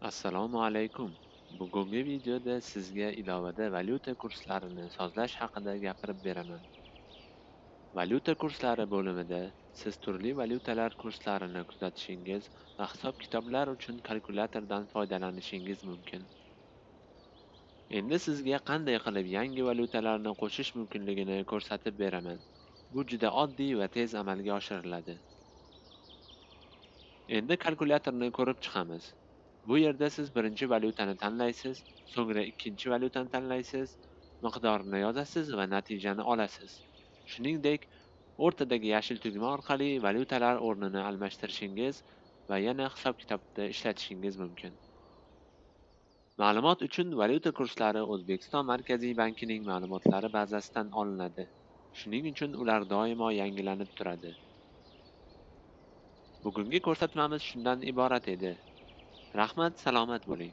Assalomu alaykum. Bugungi videoda sizga ilovada valyuta kurslarini sozlash haqida gapirib beraman. Valyuta kurslari bo'limida siz turli valyutalar kurslarini kuzatishingiz va hisob-kitoblar uchun kalkulyatordan foydalanishingiz mumkin. Endi sizga qanday qilib yangi valyutalarni qo'shish mumkinligini ko'rsatib beraman. Bu juda oddiy va tez amalga oshiriladi. Endi kalkulyatorni ko'rib chiqamiz. Bu yerda siz birinchi valyutani tanlaysiz, so'ngra ikkinchi valyutani tanlaysiz, miqdorini yozasiz va natijani olasiz. Shuningdek, o'rtadagi yashil tugma orqali valyutalar o'rnini almashtirishingiz va yana hisob-kitobda ishlatishingiz mumkin. Ma'lumot uchun, valyuta kurslari O'zbekiston Markaziy bankining ma'lumotlari bazasidan olinadi. Shuning uchun ular doimo yangilanib turadi. Bugungi ko'rsatmamiz shundan iborat edi. Rahmat, salomat bo'ling.